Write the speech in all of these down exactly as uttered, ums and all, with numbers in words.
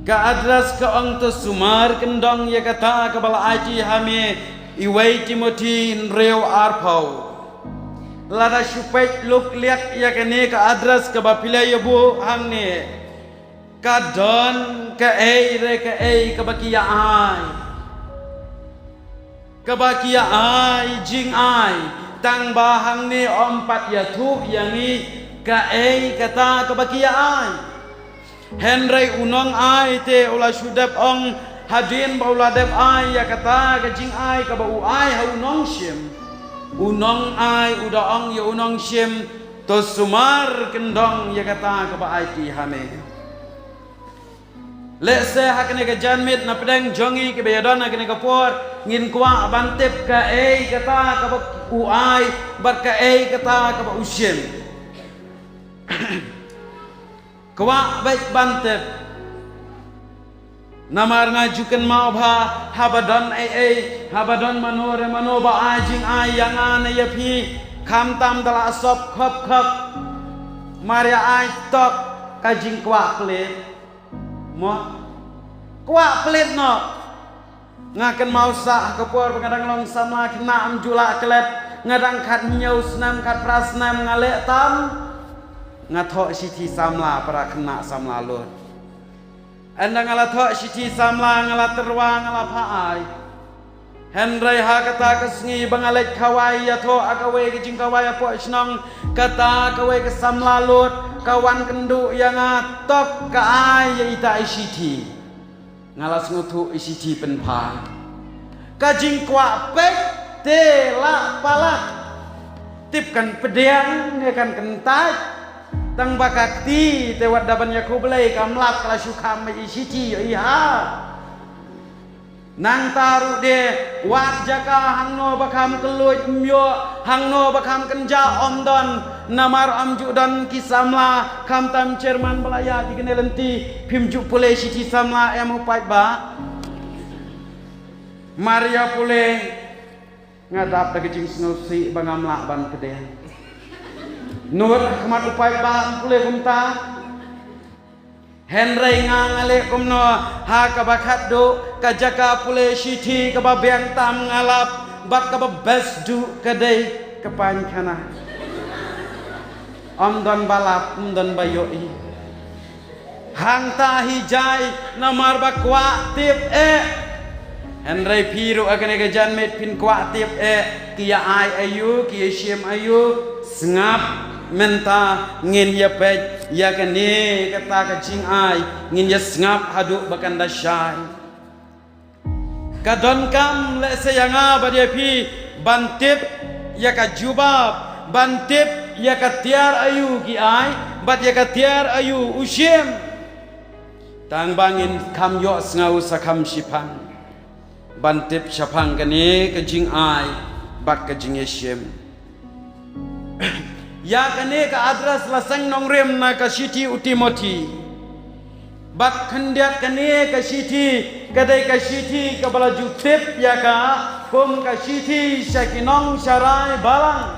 Ka adres ka ong to sumar kyndong ïa kata kaba la aiti ha me, i wei Timothi hynriew arphew. Lada shu peit luk liat ïa kane ka adres kaba phi la ïa buh hangne, ka don kaei re kaei kaba ki ïa ai, kaba ki ïa ai jingai, tang ba hangne ym pat ïathuh ïa ngi kaei kata kaba ki ïa ai. Hynrei u nongai te u la shu dep ong, hadien ba u la dep ai ïa kata ka jingai kaba u ai ha u nongshim, u nongai u da ong ïa u nongshim, to sumar kyndong ïa kata kaba aiti ha me. Lehse ha kane ka janmiet na pdeng jong ngi kiba ïa don ha kane ka por, ngin kwah ban tip kaei kata kaba u ai bad kaei kata kaba u shim. Kwah beit ban tip. Namar nga ju kynmaw ba haba don ei ei, haba don mano re mano ba ai jingai ïa nga ne ïa phi, khamtam da la sop khop khop, mar ïa ai tok ka jingkwah plie. Mo? Kwah plie noh. Nga kynmaw sa ha ka por ba nga dang long samla khynnah, ym ju lah klet, nga dang khathynñiew snem, khatphra snem, nga leh tam, nga thoh shithi samla para khynnah samla lut. Ynda nga la thoh shithi samla, nga la tyrwa, nga la phah ai. Hynrei ha kata ka sngi ba nga leit khawai ïathoh ha kawei ka jingkhawai hapoh shnong, kata kawei ka samla lut ka wan kynduh ïa nga, tok ka ai ïa ita i shithi. Nga la sngewthuh i shithi pynphai. Ka jingkwah peit te la palat. Tip kan pdiang ne kan kyntait. Tang ba ka kti te wat da ban ïa khublei kam lap, ka la shu kham beit i shithi ïa i ha. Nangta ruh de, wat jaka hangno ba kham kylluid ym ïoh, hangno ba kham kynjah ym don, namar ym ju don ki samla, khamtam chairman ba la ïaid ïa kine lynti, phim ju pule shithi samla em u paidbah? Mar ïa pule, nga dap da ka jingsngewsih ba ngam lah ban pdiang. Nud ha khmat u paidbah ym pule kumta. Hynrei nga nga leh kumno, ha kaba khatduh ka jaka pule shithi kaba biang tam nga lap, bad kaba best duh ka dei ka painkhana. Ym don ba lap, ym don ba ïohi. Hangta hi jai namar ba kwah tip eh. Hynrei phi ruh ha kane ka janmiet phin kwah tip eh, ki ïa ai aïu, ki ïa shim aïu. Sngap, mynta ngin ïa peit ïa kane kata ka jingai, ngin ïa sngap haduh ba kan da shai. Ka donkam lehse ïa nga bad ïa phi ban tip ïa ka jubab, ban tip ïa ka tiar aïu ki ai, bad ïa ka tiar aïu u shim. Tang ba ngin kham ïohsngew sa kham shiphang ban tip shaphang kane ka jingai bad ka jingïashim. Ïa kane ka adres la seng nongrim na ka shithi u Timothi. Bad khyndiat kane ka shithi ka dei ka shithi kaba la ju tip ïa ka kum ka shithi sha ki nongsharai balang.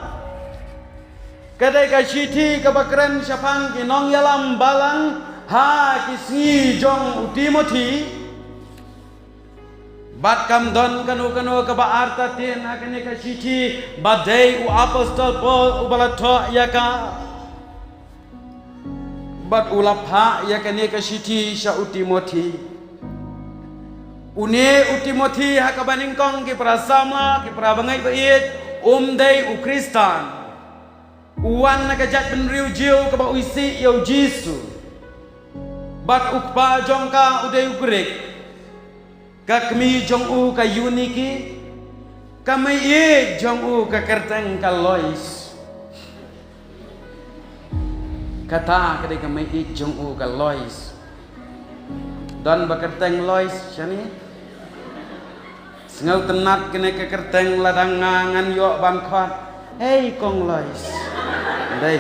Ka dei ka shithi kaba kren shaphang ki nongïalam balang ha ki sngi jong u Timothi. Bad kam don kano kano kaba artatien ha kane ka shithi ba dei u apostol Paul uba la thoh ïa ka. Bad u la phah ïa kane ka shithi sha u Timothi. Une u Timothi ha kaba nyngkong ki para samla, ki para bangeit ba ïeit, um dei u Khristan. U wan na ka jaitbynriew Jiw kaba u isih ïa u Jisu. Bad u kpa jong ka u dei u Grik. Ka kmie jong u ka Eunike. Ka meiieit jong u ka kyrteng ka Lois. Kata ka dei ka meiieit jong u ka Lois. Don ba kyrteng Lois shane? Sngewtynnat kane ka kyrteng, lada nga ngan ïoh ban khot, "Hei Kong Lois." Dei.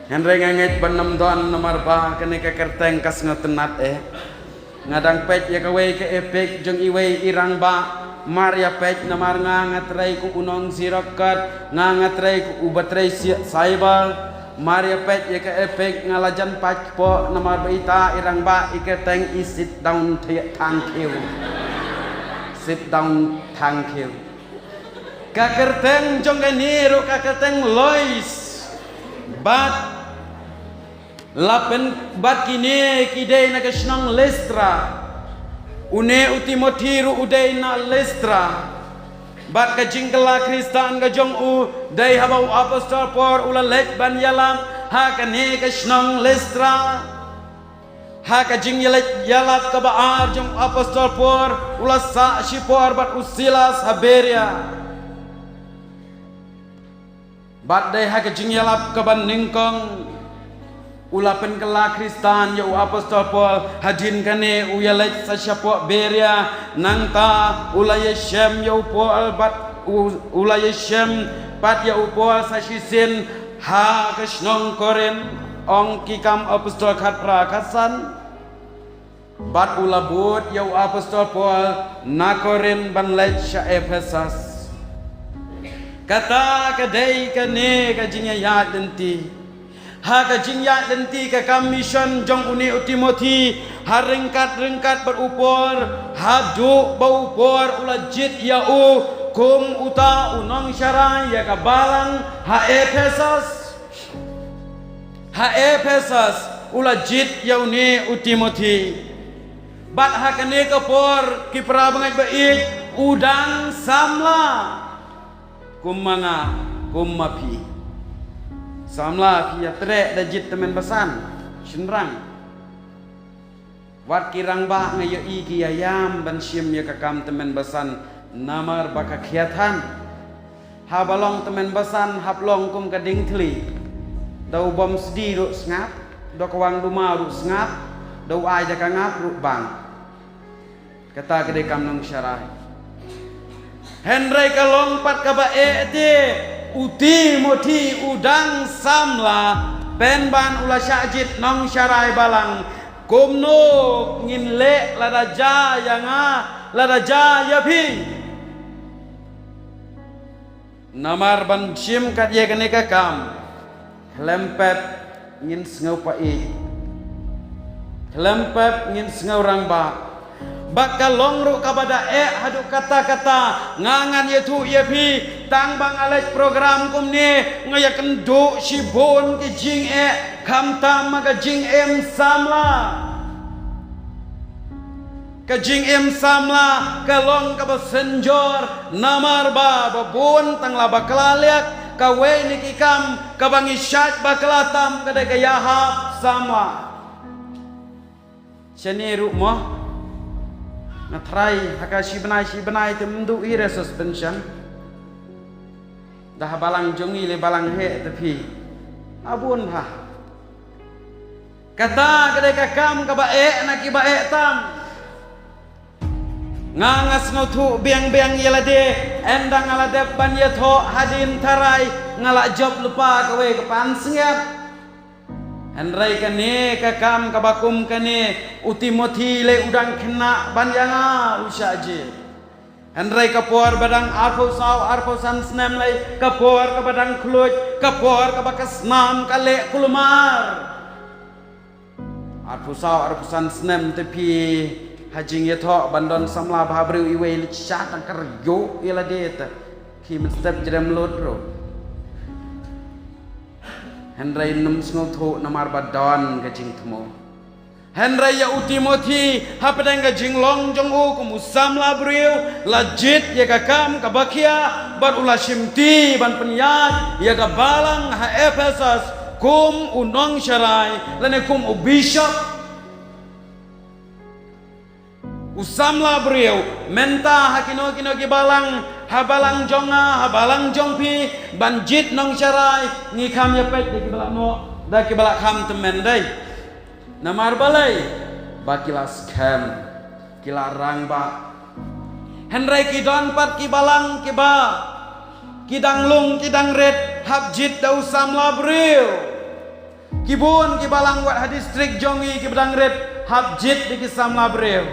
Hynrei nga ngeit ban ym don namar ba kane ka kyrteng ka sngewtynnat eh. Nga dang peit ïa kawei ka epic jong iwei i rangbah. Mar ïa peit namar nga nga trei kum u nongsirakot, nga nga trei kum uba trei si-, cyber. Mar ïa peit ïa ka epic nga la jan pait kpoh namar ba ita i rangbah i kyrteng i sit down thi-, thang khiew. Sit down thang khiew. Ka kyrteng jong kane ruh ka kyrteng Lois. Bad la pyn-, bad kine ki dei na ka shnong Listra. Une u Timothi ruh u dei na Listra. Bad ka jingkylla Khristan ka jong u dei haba u apostol Paul u la leit ban ïalap ha kane ka shnong Listra. Ha ka jingïaleit ïalap kaba ar jong u apostol Paul u la sah shipor bad u Silas ha Beria. Bad dei ha ka jingïalap kaba nyngkong u la pynkylla Khristan ïa u apostol Paul, hadien kane u ïaleit sa shapoh Beria. Nangta u la ïashem ïa u Paul bad u, u la ïashem pat ïa u Paul sa shisien ha ka shnong Korinth. Ong Ki Kam Apostol khatphra khatsan. Bad u la bud ïa u apostol Paul na Korinth ban leit sha Ephesus. Kata ka dei kane ka jingïaid lynti. Ha ka jingïaid lynti ka kam mission jong une u Timothi, ha ryngkat ryngkat bad u Paul, haduh ba u Paul u la jied ïa u kum uta u nongsharai ïa ka balang ha Ephesus. Ha Ephesus u la jied ïa une u Timothi. Bad ha kane ka por ki para bangeit ba ïeit, u dang samla kum ma nga, kum ma phi. Samla phi ïatreh da jied tymmen basan, shynrang. Wat ki rangbah nga ïohi ki ïa ïam ban shim ïa ka kam tymmen basan namar ba ka khia than. Haba long tymmen basan hap long kum ka dieng thli. Da u bom sdi ruh sngap, da ka wang duma ruh sngap, da u ai da ka ngap ruh bang. Kata ka dei kam nongsharai. Hynrei ka long pat kaba eh te, u Timothi u dang samla, pynban u la shah jied nongsharai balang. Kumno ngin leh lada jia ïa nga, lada jia ïa phi? Namar ban shim kat ïa kane ka kam, khlem pep ngin sngew paieit. Khlem pep ngin sngew rangbah. Bad ka long ruh kaba da eh haduh katta katta, nga ngan ïathuh ïa phi, tang ba nga leit program kumne, nga ïakynduh shibun ki jingeh, khamtam ma ka jingim samla. Ka jingim samla ka long kaba synjor, namar ba, ba bun tang la bakla liak, kawei na ki kam kaba ngi shait bakla tam ka dei ka ïahap samla. Shane ruh mo, nga tharai ha ka shi bnai shi bnai te ym duh hi re suspension. Da ha balang jong ngi le balang heh te phi. A bun bha. Kata ka dei ka kam kaba eh na kiba eh tam. Nga nga sngewthuh biang biang ïa lade, ynda nga la dep ban ïathoh hadien tharai nga la jop lypa kawei ka pansngiat. Hynrei kane ka kam kaba kum kane, u Timothi lei u dang khynnah ban ïa nga u shah jied. Hynrei ka por ba dang arphew saw arphew san snem lei, ka por kaba dang khluid, ka por kaba ka snam ka leh kulmar. Arphew saw arphew san snem te phi ha jingïathoh ban don samla bhabriew iwei leit sha tang kyrïoh ïa lade te. Ki mynstep jrem lut ruh. Hynrei nym sngewthuh namar ba don ka jingthmu. Hynrei ïa u Timothi, hapdeng ka jinglong jong u kum u samla briew, la jied ïa ka kam kaba khia, bad u la shimti ban pynïaid ïa ka balang ha Ephesus kum u nongsharai lane kum u bishop. U samla briew, mynta ha kino kino ki balang, ha balang jong nga, ha balang jong phi, ban jied nongsharai, ngi kham ïa peit da kiba la noh, da kiba la kham tymmen dei. Namar balei? Ba ki la skhem, ki la rangbah. Hynrei ki don pat ki balang kiba, ki dang lung ki dang rit, hap jied da u samla briew. Ki bun ki balang wat ha district jong ngi kiba dang rit, hap jied da ki samla briew.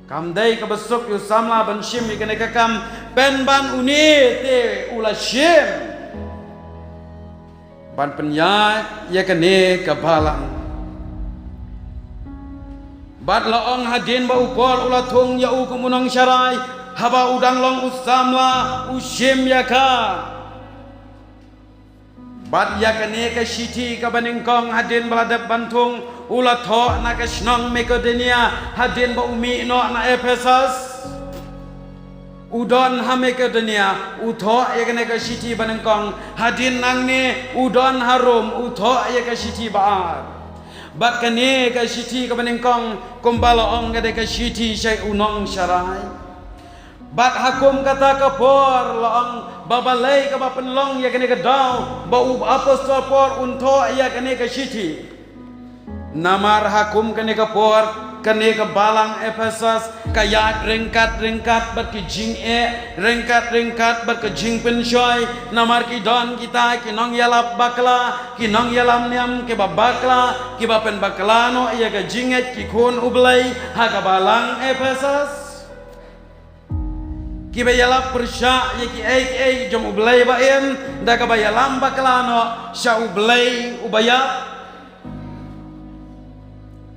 Kam dei kaba suk ïa u samla ban shim ïa kane ka kam, pynban une te u la shim. Ban pynïaid ïa kane ka balang. Bad la ong hadien ba u Paul u la thung ïa u kum u nongsharai, haba u dang long u samla, u shim ïa ka. Bad ïa kane ka shithi kaba nyngkong hadien ba la dep ban thung, u la thoh na ka shnong Makedonia, hadien ba u mih noh na Ephesus. U don ha Makedonia, u thoh ïa kane ka shithi ba nyngkong, hadien nangne u don ha Rom, u thoh ïa ka shithi ba ar. Bad kane ka shithi kaba nyngkong, kumba la ong ka dei ka shithi sha u nongsharai. Bad ha kum kata ka por la ong ba balei kaba pynlong ïa kane ka daw ba u apostol Paul un thoh ïa kane ka shithi. Namar ha kum kane ka por, kane ka balang Ephesus ka ïaid ryngkat ryngkat bad ki jingeh, ryngkat ryngkat bad ka jingpynshoi, namar ki don kita ki nongïalap bakla, ki nongïalam niam kiba bakla, kiba pynbakla noh ïa ka jingngeit ki khun U Blei ha ka balang Ephesus. Kiba ïalap pyrshah ïa kiei kiei jong U Blei ba im, da kaba ïalam bakla noh sha U Blei uba ïap.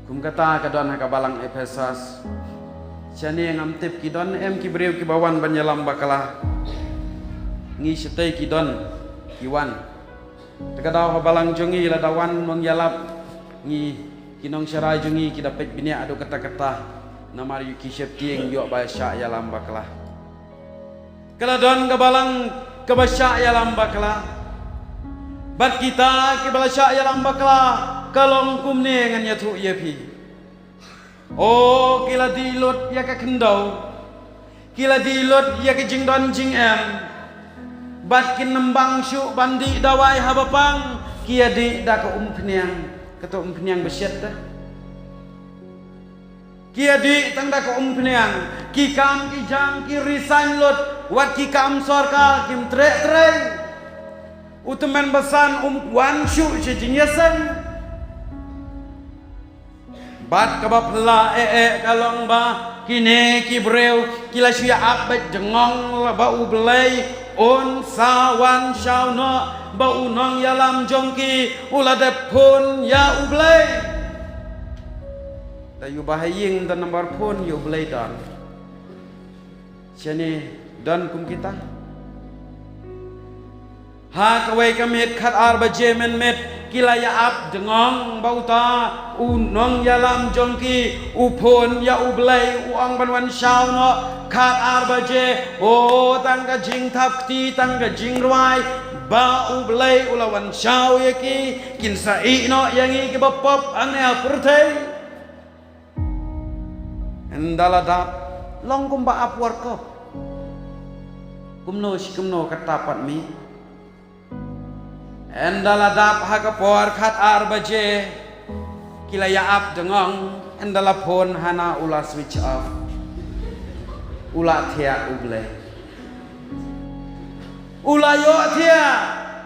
Kum kata ka don ha ka balang Ephesus. Shane ngam tip ki don em ki briew kiba wan ban ïalam bakla. Ngi shatei ki don ki wan. Te ka daw ha balang jong ngi lada wan nongïalap, ngi ki nongsharai jong ngi ki da peit bniah haduh katta katta. Namar ïoh ki sheptieng ïoh ba shah ïalam bakla. Ka la don ka balang kaba shah ïalam bakla. Bad kita kiba la shah ïalam bakla, ka long kumne ngan ïathuh ïa phi. O, ki la dih lut ïa ka khyndew. Ki la dih lut ïa ka jingdon jingem. Bad kin ym bang shuh ban dih dawai haba pang, ki ïa dih da ka umphniang. Kato umphniang ba shet te. Ki ïa dih tang da ka umphniang. Ki kam ki jam ki resign lut. Wat ki kam sorkar kim treh trei. U tymmen basan um wan shuh sha jingïaseng. Bad kaba phylla eh eh ka long ba kine ki briew ki la shu ïa ap beit jnong ba U Blei un sa wan shaw noh ba u nongïalam jong ki u la dep phone ïa U Blei. Da ïu ba ha ïing da number phone ïa U Blei don. Shane don kum kita. Ha kawei ka miet khat ar baje mynmiet ki la ïa ap jnong ba uta u nongïalam jong ki u phone ïa U Blei u ong ban wan shaw noh khat ar baje. O, tang ka jingthap kti tang ka jingrwai ba U Blei u la wan shaw ïa ki, kin sa ïeh noh ïa ngi kiba pop hangne ha pyrthei. Ynda la dap long kumba ap warkop. Kumno shi kumno kata pat mi. Ynda la dap ha ka por khat ar baje ki la ïa ap jnong, ynda la phone hana u la switch off. U la thiah U Blei. U la ïohthiah.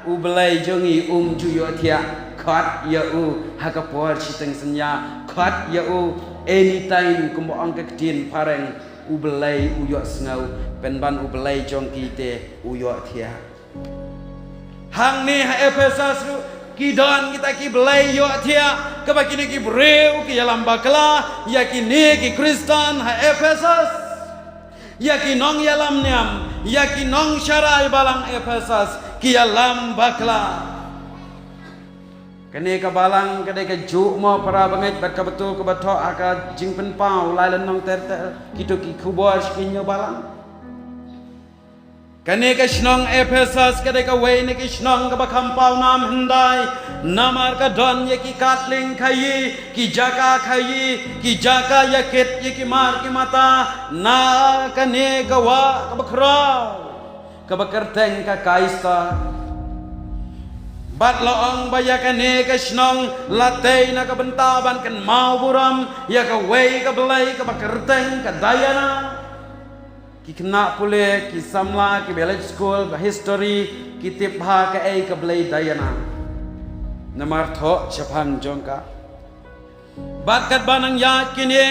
U Blei jong ngi um ju ïohthiah. Khot ïa u ha ka por shiteng synñia. Khot ïa u anytime kumba ong ka ktien phareng. U Blei u ïohsngew. Pynban U Blei jong ki te u ïohthiah. Hangne ha Ephesus ruh ki don kita ki blei ïohthiah. Kaba kine ki briew ki ïalam bakla ïa kine ki Khristan ha Ephesus. Ïa ki nongïalam niam, ïa ki nongsharai balang Ephesus, ki ïalam bakla. Kane ka balang ka dei kajuh mo para bangeit bad kaba tu kaba thoh ha ka Jingpynpaw lai lynnong ter ter, kito ki khubor sha ki hynñiew balang. Kane ka shnong Ephesus ka dei kawei na ki shnong kaba kham pawnam hyndai, namar ka don ïa ki katling khaïi, ki jaka khaïi, ki jaka ïakit ïa ki mar ki mata, na kane ka wah kaba khraw, kaba kyrteng ka Kaisar. Bad la ong ba ïa kane ka shnong la tei na ka bynta ban kynmaw burom ïa kawei ka blei kaba kyrteng ka Diana. Ki khynnah pule, ki samla, ki ba leit skul ba history, ki tip bha kaei ka blei Diana. Namar thoh shaphang jong ka. Bad katba nang ïaid kine,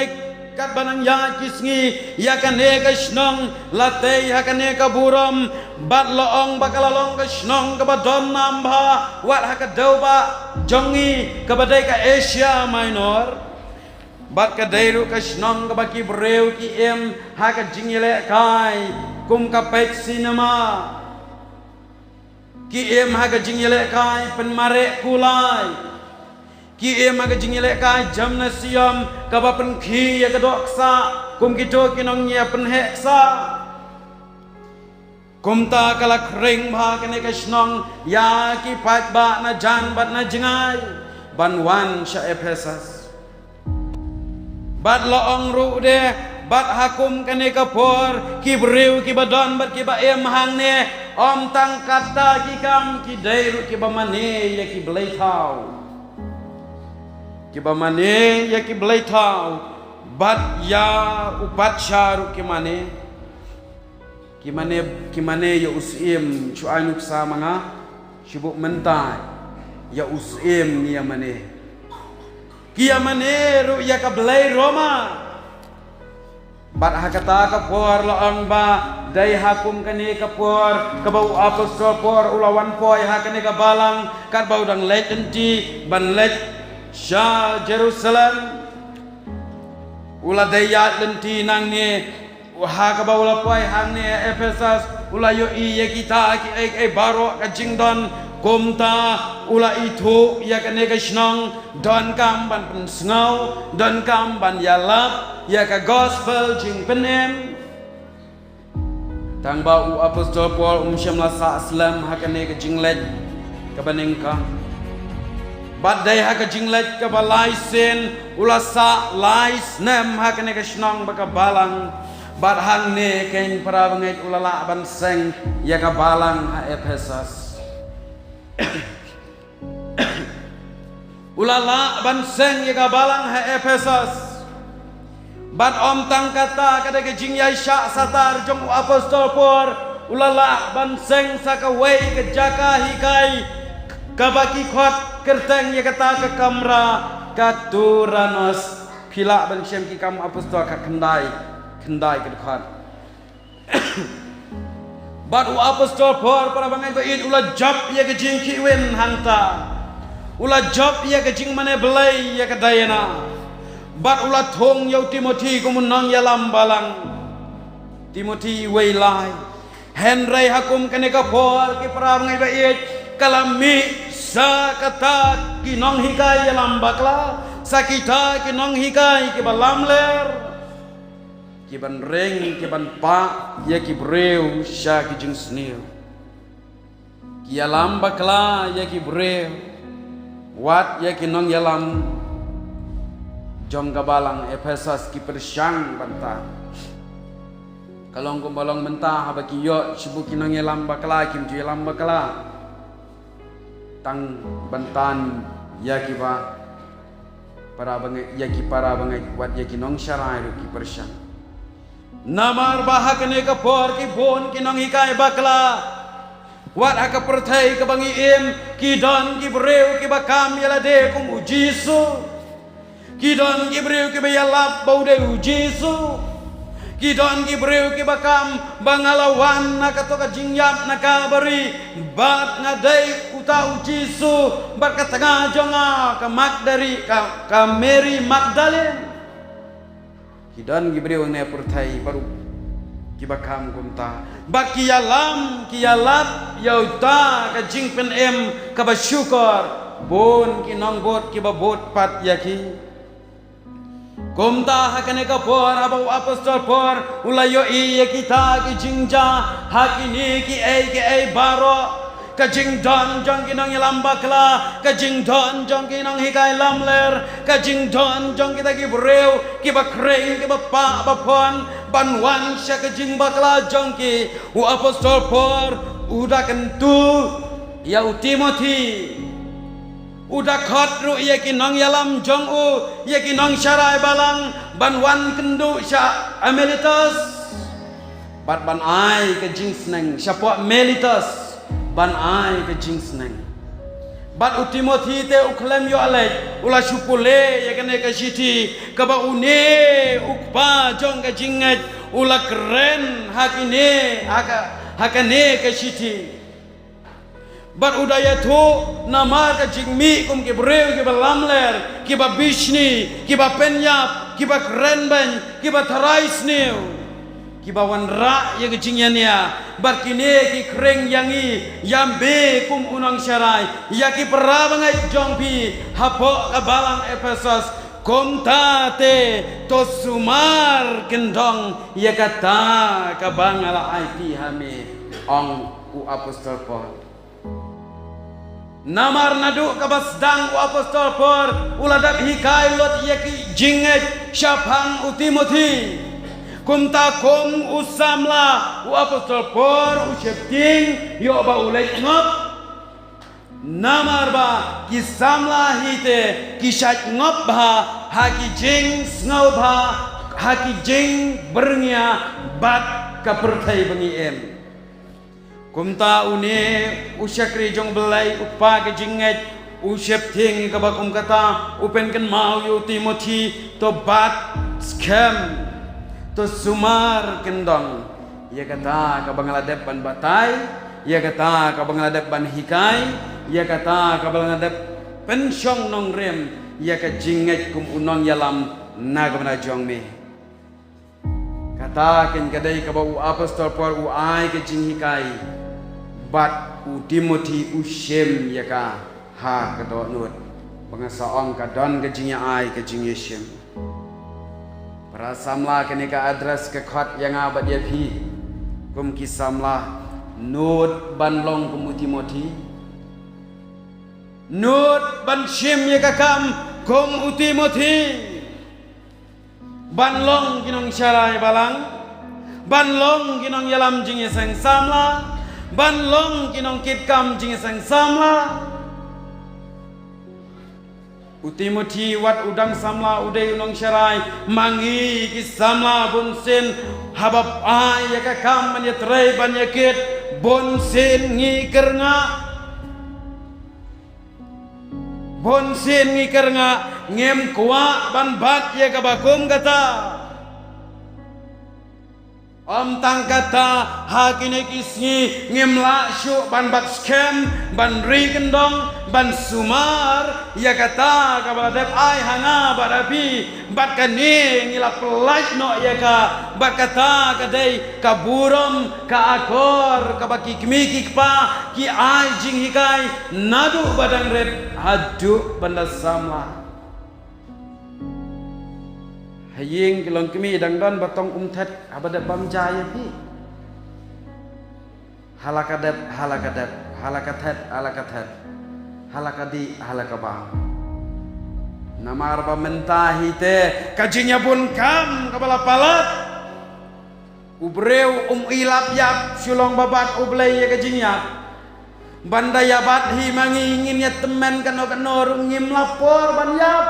katba nang ïaid ki sngi ïa kane ka shnong, la tei ha kane ka burom Bad la ong ba ka la long ka shnong kaba don nam bha wat ha ka dewbah jong ngi kaba dei ka Asia Minor. Bad ka dei ruh ka shnong kaba ki briew ki im ha ka jingïalehkai kum ka peit sinema. Ki im ha ka jingïalehkai pynmareh kulai. Ki im ha ka jingïalehkai gymnasium kaba pynkhih ïa ka dohksah kum kito ki nongïapynheh ksah. Kumta ka la khring bha kane ka shnong ïa ki paidbah na jan bad na jngai ban wan sha Ephesus. Bad la ong ruh de, bad ha kum kane ka por ki briew kiba don bad kiba im hangne, ym tang kata ki kam, ki dei ruh kiba mane ïa ki blei thaw. Kiba mane ïa ki blei thaw bad ïa u patsha ruh ki mane. Ki mane, ki mane ïa u syiem, shu ai nuksa ma nga, shu buh mynta ïa u syiem ngi ïa mane. Ki ïa mane ruh ïa ka blei Roma. Bad ha kata ka por la ong ba dei ha kum kane ka por kaba u apostol Paul u la wan poi ha kane ka balang katba u dang leit lynti ban leit sha Jerusalem. U la dei ïaid lynti nangne, ha kaba u la poi hangne ha Ephesus, u la ïohi ïa kita kiei kiei baroh ka jingdon, kumta u la ithuh ïa kane ka shnong donkam ban pynsngew, donkam ban ïalap ïa ka gospel jingpynim. Tang ba u apostol Paul um shym la sah slem ha kane ka jingleit kaba nyngkong. Bad dei ha ka jingleit kaba lai sien u la sah lai snem ha kane ka shnong bad ka balang. Bad hangne keiñ para bangeit u la lah ban seng ïa ka balang ha Ephesus. U la lah ban seng ïa ka balang ha Ephesus. Bad ym tang kata, ka dei ka jingïaishah satar jong u apostol Paul, u la lah ban seng sa kawei ka jaka hikai kaba ki khot kyrteng ïa kata ka kamra ka Turanos. Phi lah ban shem Ki Kam Apostol khatkhyndai, khyndai ka dkhot. Bad u apostol Paul, para bangeit ba ïeit, u la jop ïa ka jingkhih win hangta. U la jop ïa ka jingmane blei ïa ka Diana. Bad u la thung ïa u Timothi kum u nongïalam balang. Timothi wei lai. Hynrei ha kum kane ka por, ki para bangeit ba ïeit, ka la mih sa kata ki nonghikai ïalam bakla, sa kita ki nonghikai kiba lamler. Ki ban ring, ki ban pah ïa ki briew sha ki jingsniew. Ki ïalam bakla ïa ki briew, wat ïa ki nongïalam jong ka balang Ephesus, ki pyrshang ban tan. Ka long kumba long mynta, haba ki ïoh shibun ki nongïalam bakla, kim ju ïalam bakla. Tang ban tan ïa kiba para bangeit, ïa ki para bangeit, wat ïa ki nongsharai ruh ki pyrshang. Namar ba ha kane ka por ki bun ki nonghikai bakla, wat ha ka pyrthei kaba ngi im, ki don ki briew kiba kam ïa lade kum u Jisu. Ki don ki briew kiba ïalap ba u dei u Jisu. Ki don ki briew kiba kam ba nga la wan na kato ka jingïap na Kalbari, bad nga dei uta u Jisu, bad ka tnga jong nga ka Magdari, ka, ka Mary Magdalene. Ki don ki briew ne pyrthei baroh kiba kam kumta. Ba ki ïalam, ki ïalap ïa uta ka jingpynim kaba shukor, bun ki nongbud kiba bud pat ïa ki. Kumta ha kane ka por, haba u apostol Paul u la ïohi ïa kita ki jingjia, ha kine kiei kiei baroh, ka jingdon jong ki nongïalam bakla, ka jingdon jong ki nonghikai lamler, ka jingdon jong kita ki briew kiba khring, kiba pah, ba pon ban wan sha ka jingbakla jong ki, u apostol Paul u da kyntu ïa u Timothi. U da khot ruh ïa ki nongïalam jong u, ïa ki nongsharai balang, ban wan kynduh sha Miletus. Bad ban ai ka jingsneng shapoh Miletus, ban ai ka jingsneng. Bad u Timothi te u khlem ïoh leit, u la shu pule ïa kane ka shithi, kaba une u kpa jong ka jingngeit u la kren ha kine, ha ka, ha kane ka shithi. Bad u da ïathuh namar ka jingmih kum ki briew kiba lamler, kiba bishni, kiba pynïap, kiba krenbeiñ, kiba tharai sniew, kiba wanrah ïa ka jingïania. Bad kine ki khring ïa ngi, ïa me kum u nongsharai, ïa ki para bangeit jong phi hapoh ka balang Ephesos. Kumta te to sumar kyndong ïa kata kaba nga la aiti ha me, ong u apostol Paul. Namar naduh kaba sdang u apostol Paul u la dep hikai lut ïa ki jingngeit shaphang u Timothi. Kumta kum u samla u apostol Paul u sheptieng ïoh ba u leit ngop. Namar ba ki samla hi te ki shait ngop bha ha ki jingsngewbha, ha ki jingbyrngia bad ka pyrthei ba ngi im. Kumta une u shakri jong U Blei, u kpa ka jingngeit, u sheptieng kaba kum kata, u pynkynmaw ïa u Timothi, to bat skhem, to sumar kyndong ïa kata kaba nga la dep ban batai, ïa kata kaba nga la dep ban hikai, ïa kata kaba nga la dep pynshong nongrim ïa ka jingngeit kum u nongïalam na ka bynta jong me. Kata keiñ ka dei kaba u apostol Paul u ai ka jinghikai bad u Timothi u shim ïa ka ha ka dohnud. Ba nga sa ong ka don ka jingïa-ai ka jingïashim. Para samla, kane ka address ka khot ïa nga bad ïa phi kum ki samla. Nud ban long kum u Timothi. Nud ban shim ïa ka kam kum u Timothi. Ban long ki nongsharai balang, ban long ki nongïalam jingïaseng samla, ban long ki nongkitkam jingïaseng samla. U Timothi wat u dang samla u dei u nongsharai, ma ngi ki samla bunsien haba ai ïa ka kam ban ïatrei ban ïakit bunsien ngi kyrngah. Bunsien ngi kyrngah, ngim kwah ban bat ïa kaba kum kata. Ym tang kata, ha kine ki sngi ngim lah shuh ban bat skhem, ban ri kyndong, ban sumar ïa kata kaba la dep ai ha nga bad ha phi. Bad kane ngi la pyllait noh ïa ka, bad kata ka dei ka burom, ka akor kaba ki kmie ki kpa ki ai jinghikai naduh ba dang rit haduh ban da samla. Ha ïing ki longkmie dang don ba tong um thet haba dep bam ja ïa phi. Ha la ka dep, ha la ka dep, ha la ka thet, ha la ka thet, ha la ka dih, ha la ka bam. Namar ba mynta hi te ka jingïabun kam kaba la palat. U briew um ïalap ïap shu long ba bat U Blei ïa ka jingïap. Ban da ïa bat hi ma ngi ngin ïa tymmen kano kano ruh ngim la por ban ïap.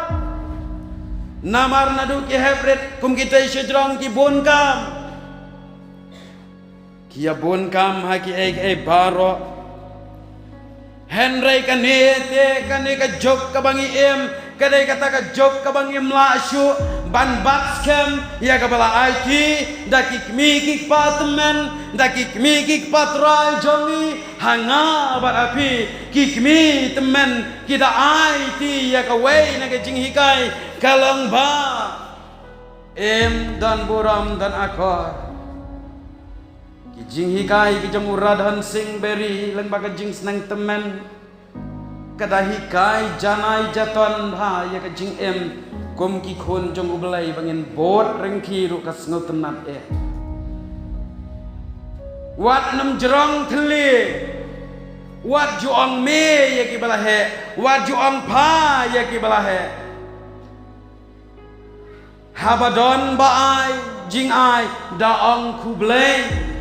Namar naduh ki hep rit kum kitei sha jrong ki bun kam. Ki ïa bun kam ha kiei kiei baroh. Hynrei kane te, kane ka juk kaba ngi im, ka dei kata ka juk kaba ngim lah shuh ban bat skhem ïa kaba la aiti da ki kmie ki kpa tymmen, da ki kmie ki kpa trai jong ngi, ha nga bad ha phi. Ki kmie tymmen ki da aiti ïa kawei na ka jinghikai, ka long ba im don burom, don akor. Ki jinghikai ki jong u Radhan Singh Berry lyngba ka jingsneng tymmen ka da hikai janai jaton bha ïa ka jingim kum ki khun jong U Blei ba ngin bud ryngki ruh ka sngewtynnat eh. Wat nym jrong thylli, wat ju ong me ïa kiba la heh, wat ju ong pha ïa kiba la heh. Haba don ba ai jingai da ong khublei.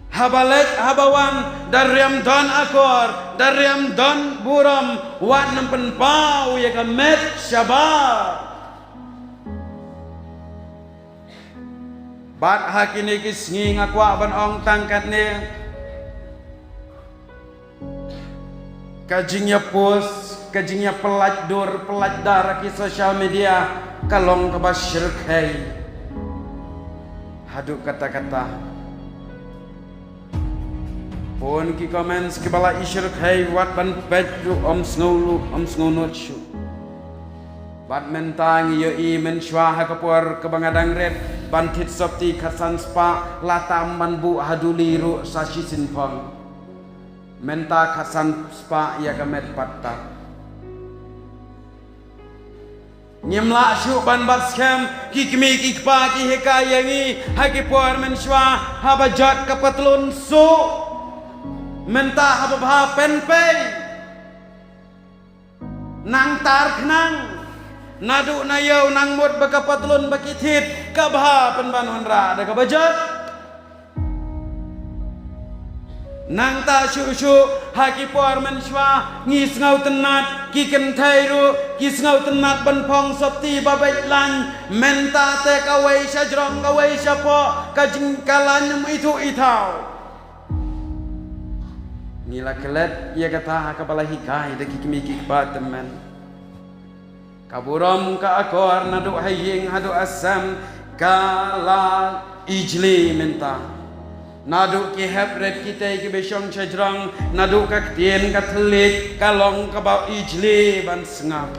Haba leit haba wan da riam don akor, da riam don burom, wat nym pynpaw ïa ka met shabar. Bad ha kine ki sngi nga kwah ban ong tang katne. Ka jingïa post, ka jingïa pyllait dur pyllait dar ha ki social media ka long kaba shyrkhei. Haduh katta katta. Pun ki comments kiba la isher khai wat ban peit ruh ym sngew luh, ym sngew nud shuh. Bad mynta ngi ïohi mynshuwa ha ka por kaba nga dang rit ban thied sopti khatsan spah la tam ban buh ha duli ruh sa shisien phong. Mynta khatsan spah ïa ka met patta. Ngim lah shuh ban bat skhem, ki kmie ki kpa ki hikai ïa ngi ha ki por mynshuwa, haba jot ka patlun suh, mynta haba bha pynpei. Nang tar khnang, naduh na ïew nang mut ba ka patlun ba ki thied ka bha pynban wanrah da kaba jot. Nangta shuh shuh ha ki por mynshuwa ngi sngewtynnat, ki kynthei ruh ki sngewtynnat ban phong sopti ba beit lain. Mynta te kawei sha jrong kawei sha poh, ka jingkhlaiñ ym ithuh ithaw. Ngi la klet ïa kata ha kaba la hikai da ki kmie ki kpa tymmen. Ka burom ka akor naduh ha ïing haduh ha sem ka la ijli mynta. Naduh ki hep rit kitei kiba shong sha jrong, naduh ka ktien ka thylliej ka long kaba ijli ban sngap.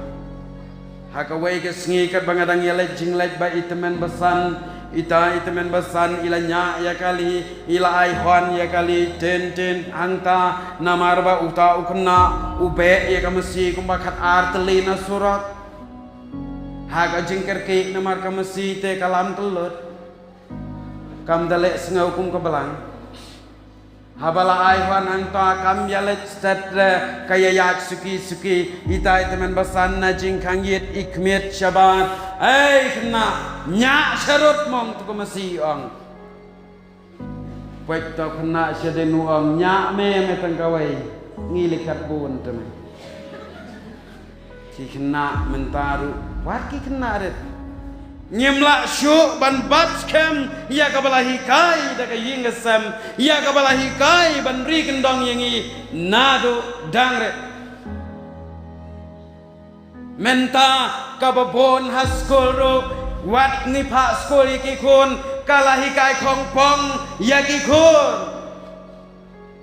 Ha kawei ka sngi katba nga dang ïaleit jingleit bad i tymmen basan, ita i tymmen basan i la ñiah ïa kali, i la ai hon ïa kali, tin tin hangta, namar ba uta u khynnah u beh ïa ka masi kumba khat ar tylli na surok. Ha ka jingkyrkieh namar ka masi te ka lam tyllut. Kam da leh sngew kum ka blang. Haba la ai hon hangta kam ïaleit stet re, ka ïaid suki suki, ita i tymmen basan na jingkhang ïit i khmied shabar. Ei khynnah, ñiah sharud mong tu ka masi, ong. Peit to khynnah shadien u ong, ñiah me, me tang kawei. Ngi leh katbun te me. Ki khynnah mynta ruh, wat ki khynnah rit. Ngim lah shuh ban bat skhem ïa kaba la hikai da ka ïing ka sem, ïa kaba la hikai ban ri kyndong ïa ngi naduh dang rit. Mynta kaba bun ha skul ruh, wat ngi phah skul ïa ki khun, ka la hikai khongpong ïa ki khun.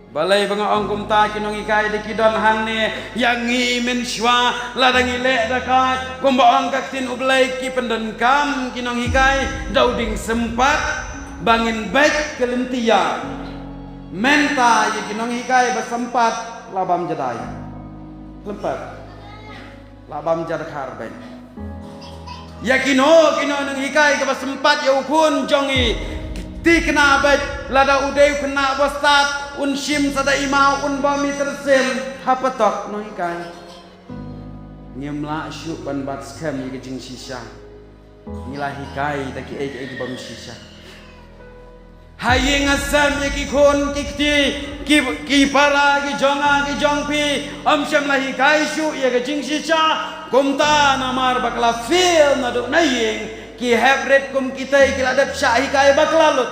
Balei ba nga ong kumta? Ki nonghikai da ki don hangne ïa ngi mynshuwa, lada ngi leh da ka kumba ong ka ktien U Blei, ki pyndonkam ki nonghikai da u dieng sympat ba ngin beit ka lynti ïa. Mynta ïa ki nonghikai ba sympat la bam jadai. Sympat. La bam jadkhar beit. Ïa kino kino nonghikai kaba sympat ïa u khun jong i, thikna beit, lada u dei u khynnah ba stad, un shim sa da i maw, un bam i tyrsim ha patok nonghikai. Ngim lah shuh ban bat skhem ïa ka jingshisha. Ngi la hikai da kiei kiei ki bym shisha. Ha ïing ha sem ïa ki khun ki kti, ki, ki para, ki jong nga, ki jong phi, ym shym la hikai shuh ïa ka jingshisha. Kumta namar ba ka la fail naduh na ïing, ki hep rit kum kitei ki la dep shah hikai ba ka la lut.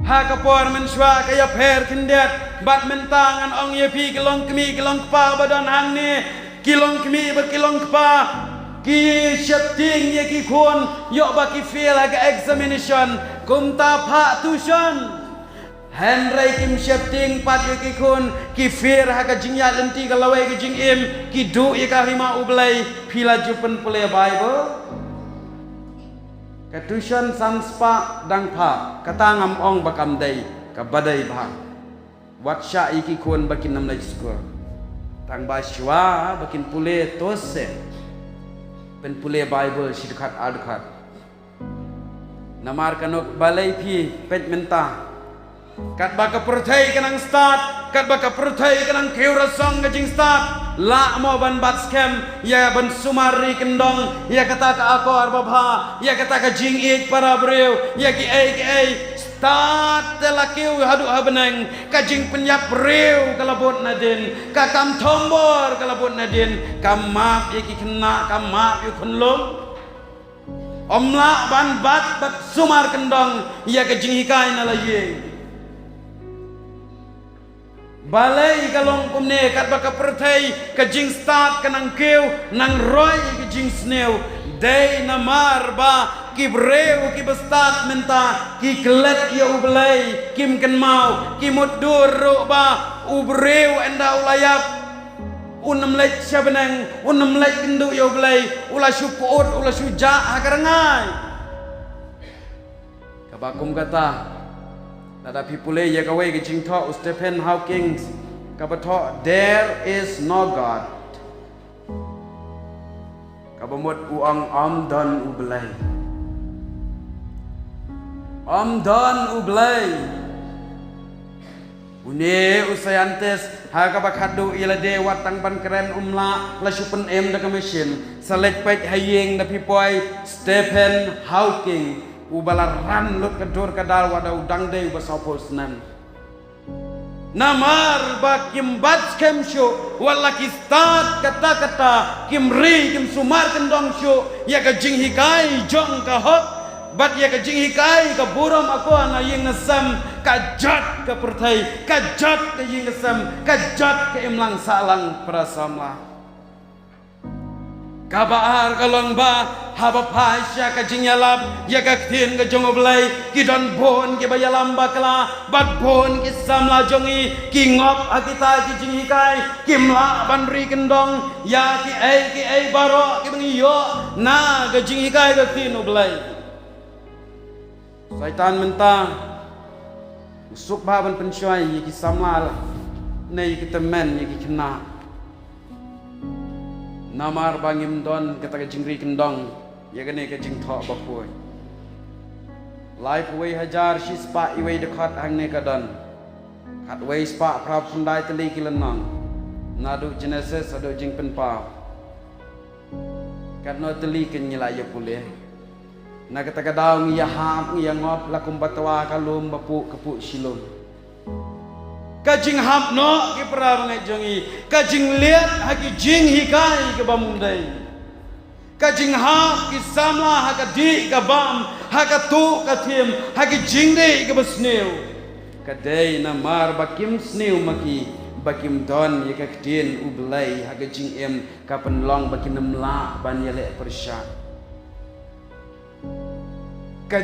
Ha ka por mynshuwa ka ïapher khyndiat, bad mynta ngan ong ïa phi ki longkmie ki longkpa ba don hangne, ki longkmie bad ki longkpa, ki sheptieng ïa ki khun, ïoh ba ki fail ha ka examination, kumta phah tuition. Hynrei kim sheptieng pat ïa ki khun, ki fail ha ka jingïaid lynti ka lawei ka jingim, ki duh ïa ka hima U Blei, phi la ju pynpule Bible? Ka tuition san spah dang phah, kata ngam ong ba kam dei, kaba dei bha. Wat shah ïa ki khun ba kin ym leit skul. Tang ba shuwa ba kin pule to se. Pynpule Bible shi dkhot ar dkhot. Namar kano balei phi peit mynta. Katba ka pyrthei ka nang stad, katba ka pyrthei ka nang kiew rasong ka jingstad, lah mo ban bat skhem ïa ban sumar ri kyndong ïa kata ka akor babha, ïa kata ka jingïeit para briew, ïa kiei kiei. Stad te la kiew haduh ha bneng, ka jingpynïap briew ka la bud nadien, ka kam thombor ka la bud nadien, ka map ïa ki khynnah, ka map ïa u khunlung. Ym lah ban bat bad sumar kyndong ïa ka jinghikai na la ïing. Balei ka long kumne? Katba ka pyrthei ka jingstad ka nang kiew, nang roi ïa ka jingsniew. Dei namar ba Ki briew kiba stad mynta ki klet ïa U Blei, kim kynmaw, ki mutdur ruh ba u briew ynda u la ïap, un ym leit sha bneng, un ym leit kynduh ïa U Blei, u la shu kut, u la shu jah ha ka rngai. Kaba kum kata, lada phi pule ïa kawei ka jingthoh u Stephen Hawking, kaba thoh, "There is no God." Kaba mut u ong ym don U Blei. Ym don U Blei. Une u scientist ha kaba khadduh ïa lade wat tang ban kren um lah, la shu pynim da ka machine. Sa leit peit ha ïing da phi poi, Stephen Hawking, uba la ran lut ka dur ka dar wat da u dang dei uba sawphew snem. Namar ba kim bat skhem shuh, wat la ki stad katta katta, kim ri, kim sumar kyndong shuh ïa ka jinghikai jong ka hok, bad ïa ka jinghikai ka burom akor na ïing na sem, ka jot ka pyrthei, ka jot ka ïing ka sem, ka jot ka imlang sahlang, para samla. Kaba ar ka long ba haba phai sha ka jingïalap ïa ka ktien ka jong U Blei, ki don bun kiba ïalam bakla, bad bun ki samla jong ngi ki ngop ha kita ki jinghikai, kim lah ban ri kyndong ïa kiei kiei baroh kiba ngi ïoh na ka jinghikai ka ktien U Blei. Soitan mynta u suk bha ban pynshoi ïa ki samla ne ïa ki tymmen, ïa ki khynnah. Namar ba ngim don kata ka jingri kyndong ïa kane ka jingthoh bakhuid. Laiphew wei hajar shispah iwei dkhot hangne ka don. Khatwei spah phra phew khyndai tylli ki lynnong, naduh Genesis haduh Jingpynpaw. Katno tylli kin ngi la ïa pule? Na kata ka daw ngi ïa hap, ngi ïa ngop la kumba twa ka lum ba puh ka puh shilum. Ka jinghap noh, ki para bangeit jong ngi, ka jingliat ha ki jinghikai kaba mut dei. Ka jinghap ki samla ha ka dih ka bam, ha ka tuh ka thim, ha ki jingdih kaba sniew. Ka dei namar ba kim sniew ma ki, ba kim don ïa ka ktien U Blei ha ka jingim, ka pynlong ba kin ym lah ban ïaleh pyrshah. Ka,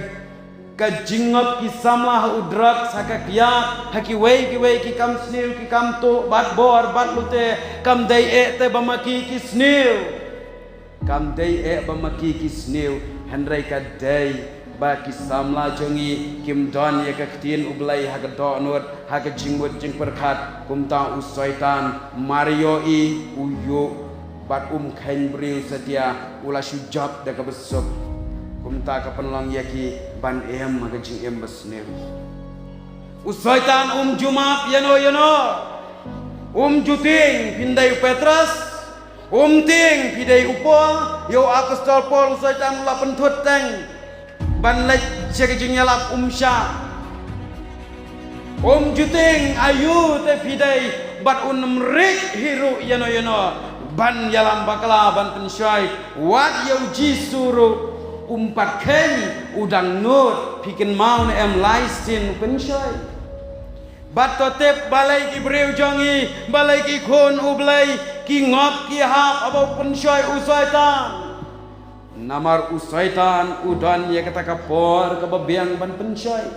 ka jingngop ki samla ha u drugs, ha ka kiad, ha kiwei kiwei ki kam sniew, ki kam tuh, bad bor, bad lute, kam dei eh te ba ma ki ki sniew. Kam dei eh ba ma ki ki sniew, hynrei ka dei ba ki samla jong ngi kim don ïa ka ktien U Blei ha ka dohnud, ha ka jingmut jingpyrkhat, kumta u Soitan mar ïohi u ïuh bad um kheiñ briew satia, u la shu jop da kaba suk. Kumta ka pynlong ïa ki ban im ha ka jingim ba sniew. U Soitan um ju map ïano ïano. Um ju tieng phin dei u Petros. Um tieng phi dei u Paul, ïa u apostol Paul u Soitan u la pynthut teng ban leit sha ka jingïalap, um shah. Um ju tieng aïu te phi dei, bad un ym ri hi ruh ïano ïano ban ïalam bakla, ban pynshoi. Wat ïa u Jisu ruh um pat kheiñ, u dang nud, phi kynmaw ne em, lai sien u pynshoi. Bad to tip balei ki briew jong ngi, balei ki khun U Blei ki ngop ki hap haba u pynshoi u Soitan. Namar u Soitan u don ïa kata ka por kaba biang ban pynshoi.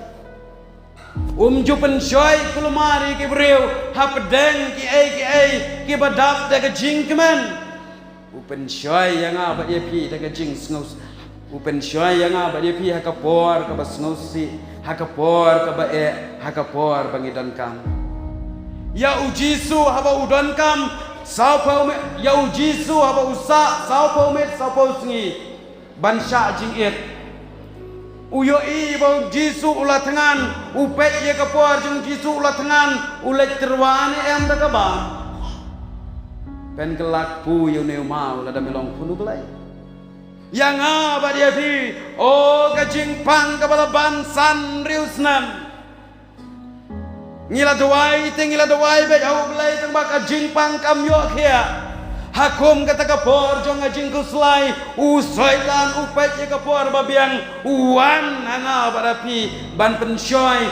Um ju pynshoi kulmar ïa ki briew hapdeng kiei kiei kiba dap da ka jingkmen. U pynshoi ïa nga bad ïa phi da ka jingsngew. U pynshoi ïa nga bad ïa phi ha ka por kaba sngewsih, ha ka por kaba eh, ha ka por ba ngi donkam. Ïa u Jisu haba u donkam sawphew miet, ïa u Jisu haba u sah sawphew miet sawphew sngi ban shah jingit. U ïohi ba u Jisu u la thngan, u peit ïa ka por jong u Jisu u la thngan, u leit tyrwa ne em da kaba pynkylla kpu ïa une u maw lada me long khun U Blei. Ïa nga bad ïa phi, o ka jingpang kaba la ban san hynriew snem. Ngi la duwai te ngi la duwai beit ha U Blei tang ba ka jingpang kam ïoh khiah. Ha kum kata ka por jong ka jingkhuslai, u Soitan u peit ïa ka por ba biang, u wan ha nga bad ha phi ban pynshoi,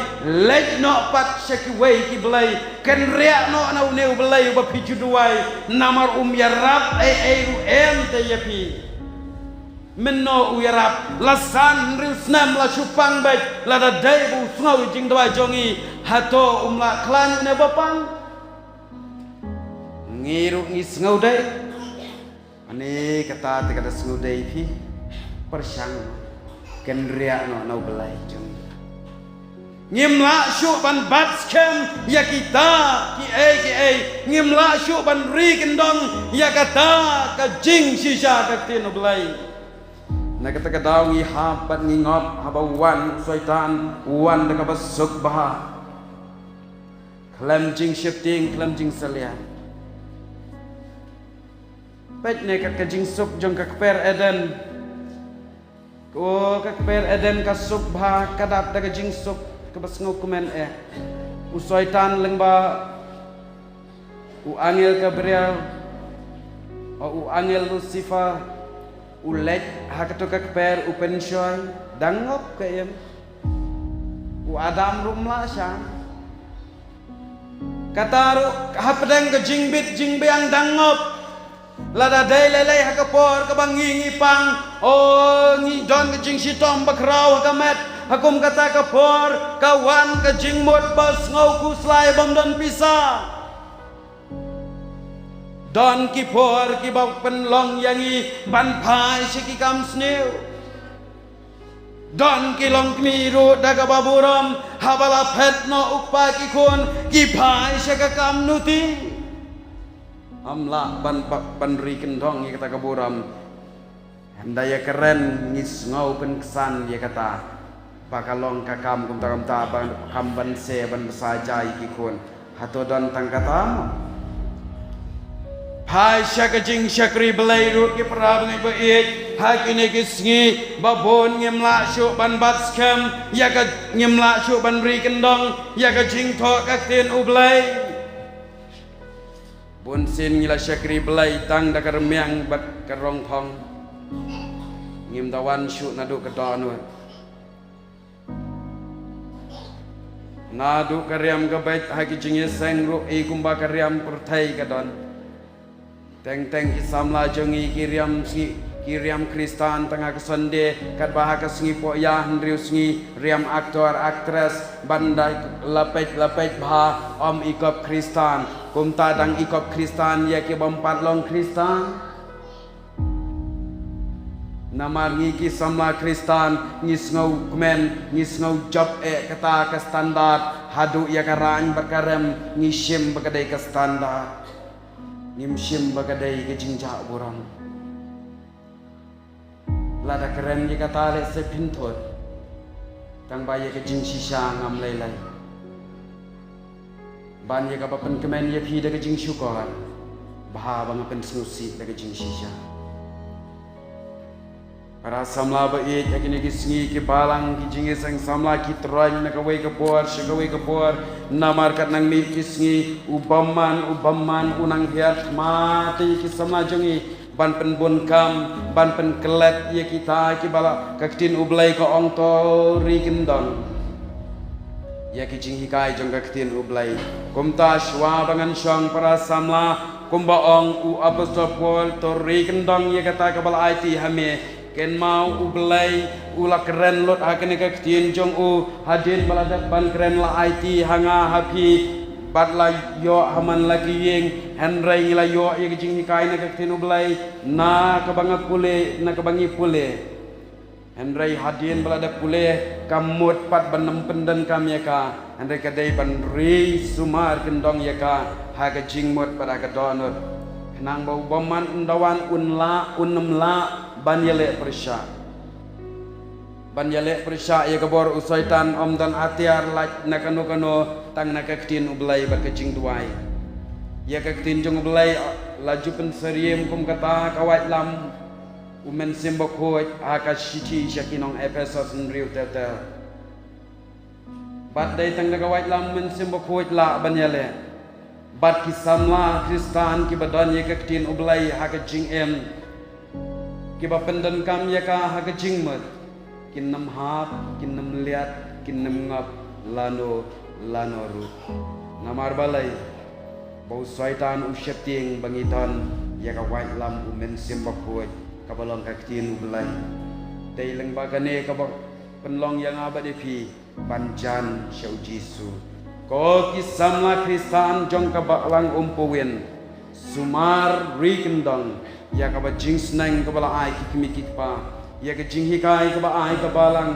leit noh pat sha kiwei ki blei, kynriah noh na une U Blei uba phi ju duwai, namar um ïarap ei ei ruh em te ïa phi. Mynno u ïarap la san hynriew snem la shu pang beit, lada dei ba u sngew ïa jingduwai jong ngi, hato um lah khlaiñ une ba pang? Ngi ruh ngi sngew dei. Ani kata te ka da sngew dei phi. Pyrshang kynriah noh na U Blei jong ngi. Ngim lah shuh ban bat skhem ïa kita kiei kiei. Ngim lah shuh ban ri kyndong ïa kata ka jingshisha ka ktien U Blei. Na kata ka daw ngi hap bad ngi ngop haba wan u Soitan, wan da kaba suk bha. Khlem jingsheptieng, khlem jingsalia. Peit ne kat ka jingsuk jong ka kper Eden. Ko ka kper Eden ka suk bha, ka dap da ka jingsuk kaba sngewkmen eh. U Soitan lyngba u angel Gabriel, o u angel Lucifer, u leit ha kato ka kper u pynshoi, dang ngop ka im. U Adam ruh um lah sha. Kata ruh hapdeng ka jingbit jingbiang dang ngop. Lada dei lei lei ha ka por kaba ngi ngi pang, o ngi don ka jingshitom bakhraw ha ka met, ha kum kata ka por ka wan ka jingmut ba sngew khuslai bym don pisa. Don ki por kiba pynlong ïa ngi ban phai sha ki kam sniew. Don ki longkmie ruh da kaba burom, haba la phet noh u kpa ki khun, ki phai sha ka kam nuti. Ym lah ban, ban, ban ri kyndong ïa kata ka burom. Hynda ïa kren ngi sngew pynksan ïa kata. Ba ka long ka kam kumta kumta, ba ka kam ban se ban bsa ja ïa ki khun. Hato don tang kata mo? Phai sha ka jingshakri Blei ruh ki para bangeit ba ïeit, ha kine ki sngi ba bun ngim lah shuh ban bat skhem ïa ka, ngim lah shuh ban ri kyndong ïa ka jingthoh ka ktien U Blei. Bun sien ngi la shakri Blei tang da ka rmiang bad ka rongphong. Ngim da wan shuh naduh ka dohnud. Naduh ka riam ka beit ha ki jingïaseng ruh i kumba ka riam pyrthei ka don. Teng teng ki samla jong ngi ki riam sngi, ki riam Khristan tang ha ka Sunday, katba ha ka sngi poh ïa hynriew sngi riam actor actress, ban da la peit la peit bha, ym i kop Khristan. Kumta dang i kop Khristan ïa ki bym pat long Khristan. Namar ngi ki samla Khristan, ngi sngewkmen, ngi sngew jop eh kata ka standard, haduh ïa ka rang bad ka rem, ngi shim ba ka dei ka standard. Ngim shim ba ka dei ka jingjah burom. Lada kren ïa kata leh se pynthut. Tang ba ïa ka jingshisha ngam lei lei. Ban ïa kaba pynkmen ïa phi da ka jingshukor. Bha ba nga pynsngewsih da ka jingshisha. Para samla ba ïeit, ha kine ki sngi ki balang ki jingïaseng samla ki troiñ na kawei ka por sha kawei ka por. Namar kat nang mih ki sngi u bymman, u bymman u nang hiar thma te ïa ki samla jong ngi. Ban pynbun kam, ban pynklet ïa kita kiba la ka ktien U Blei ka ong to ri kyndong ïa ki jinghikai jong ka ktien U Blei. Kumta shuwa ba ngan shong para samla, kumba ong u apostol Paul, to ri kyndong ïa kata kaba la aiti ha me. Kynmaw U Blei u la kren lut ha kane ka ktien jong u hadien ba la dep ban kren la aiti ha nga ha phi. Bad la ïoh ha man la ki ïing, hynrei ngi la ïoh ïa ka jinghikai na ka ktien U Blei, na kaba nga pule, na kaba ngi pule. Hynrei hadien ba la dep pule, kam mut pat ban ym pyndonkam ïa ka, hynrei ka dei ban ri sumar kyndong ïa ka, ha ka jingmut bad ha ka dohnud. Khnang ba u bymman un da wan un lah, un ym lah ban ïaleh pyrshah. Ban ïaleh pyrshah ïa ka bor u Soitan ym don atiar lait na kano kano tang na ka ktien U Blei bad ka jingduwai. Ïa ka ktien jong U Blei la ju pynsyriem kum kata ka waitlam u Mynsiem Bakhuid ha ka shithi sha ki nong Ephesos hynriew ter ter. Bad dei tang da ka waitlam u Mynsiem Bakhuid lah ban ïaleh. Bad ki samla Khristan kiba don ïa ka ktien U Blei ha ka jingim, kiba pyndonkam ïa ka ha ka jingmut, kin ym hap, kin ym liat, kin ym ngop lano lano ruh. Namar balei? Ba u Soitan u sheptieng ba ngi don ïa ka waitlam u Mynsiem Bakhuid. kaba long ka ktien u Blei. Dei lyngba kane kaba pynlong ïa nga bad ïa phi ban jan sha u Jisu. Ko ki samla Khristan jong ka Balang Umpowen, sumar ri kyndong ïa kaba jingsneng kaba la ai ki kmie ki kpa, ïa ka jinghikai kaba ai ka Balang,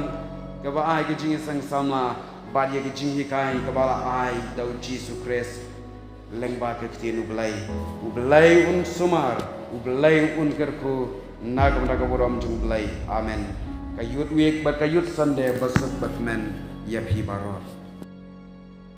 kaba ai ka jingïaseng samla, bad ïa ka jinghikai kaba la ai da u Jisu Khrist. Lyngba ka ktien u Blei, u Blei un sumar, u Blei un kyrkhu na ka bynta ka burom jong u Blei. Amen. Ka Youth Week bad ka Youth Sunday ba suk ba kmen ïa phi baroh.